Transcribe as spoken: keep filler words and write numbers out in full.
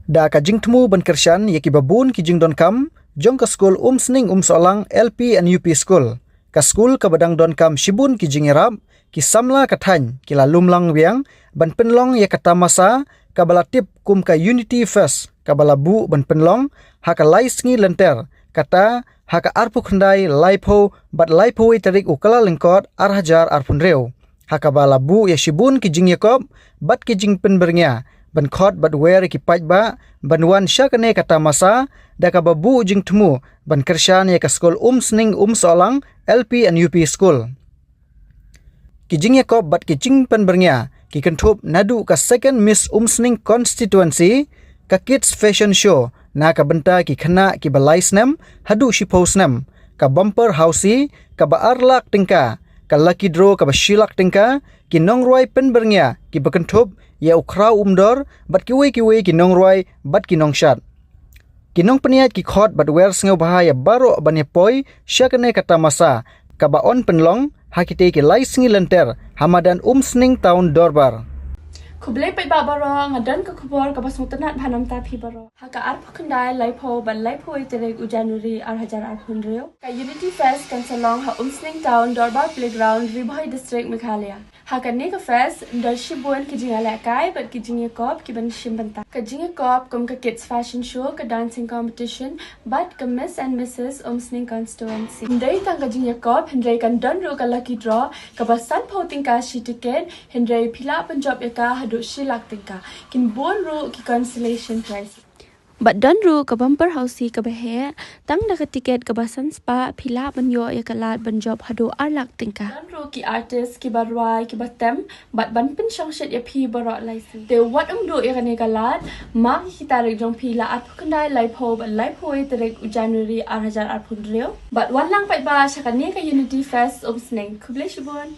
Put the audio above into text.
Da ka jingthmu ban kyrshan ïa kiba bun ki jingdonkam jong ka skul Umsning Umsohlang L P and U P School, ka skul kaba dang donkam shibun ki jingïarap, ki samla ka thaiñ ki la lum lang biang ban pynlong ïa ka tamasa kaba la tip kum ka Unity Fest, kaba la buh ban pynlong ha ka lai sngi lynter, kata ha ka arphew khyndai, laiphew bad laiphew wei tarik u Kyllalyngkot ar hajar arphew hynriew, ha kaba la buh ïa shibun ki jingïakop bad ki jingpynbyrngia ban khot bad wer ïa ki paidbah ban wan sha kane ka tamasa, da kaba buh jingthmu ban kyrshan ïa ka skul Umsning Umsohlang L P and U P School. Ki jingïakop bad ki jingpynbyrngia ki kynthup naduh ka Second Miss Umsning Constituency, ka Kids Fashion Show na ka bynta ki khynnah kiba lai snem haduh shiphew snem, ka Bumper Housie kaba ar lak tyngka, ka Lucky Draw kaba shi lak tyngka, ki nongrwai pynbyrngia kiba kynthup ïa u Khraw Umdor bad kiwei kiwei ki nongrwai bad ki nongshad. Ki nongpynïaid ki khot bad wer sngewbha ïa baroh ban ïa poi sha kane ka tamasa kaba yn pynlong ha kitei ki lai sngi lynter ha madan Umsning Town Dorbar. Khublei paidbah baroh, nga don ka khubor kaba sngewtynnat bha namar phi baroh. Ha ka arphew khyndai, laiphew bad laiphew wei tarik u January ar hajar arphew hynriew, ka Unity Fest kan sa long ha Umsning Town Dorbar Playground, Ri Bhoi District, Meghalaya. Ha kane ka fest don shibun ki jingïalehkai bad ki jingïakop kiban shim bynta. Ka jingïakop kum ka Kids Fashion Show, ka dancing competition bad ka Miss and Missus Umsning Constituency. Ym dei tang ka jingïakop, hynrei kan don ruh ka lucky draw kaba sanphew tyngka shi tiket, hynrei phi lah ban jop ïa ka haduh shi lak tyngka. Kin bun ruh ki consolation prize. Bad don ruh ka Bumper Housie kaba heh, tang da ka tiket kaba san spah phi lah ban ïoh ïa ka lad ban jop haduh ar lak tyngka. Don ruh ki artist kiba rwai kiba tem bad ban pynshongshit ïa phi baroh lai sngi. Te wat ym duh ïa kane ka lad, mark ïa ki tarik jong phi, la arphew khyndai, laiphew bad laiphew wei tarik u January ar hajar arphew hynriew. Bad wan lang paidbah sha kane ka Unity Fest Umsning. Khublei shibun.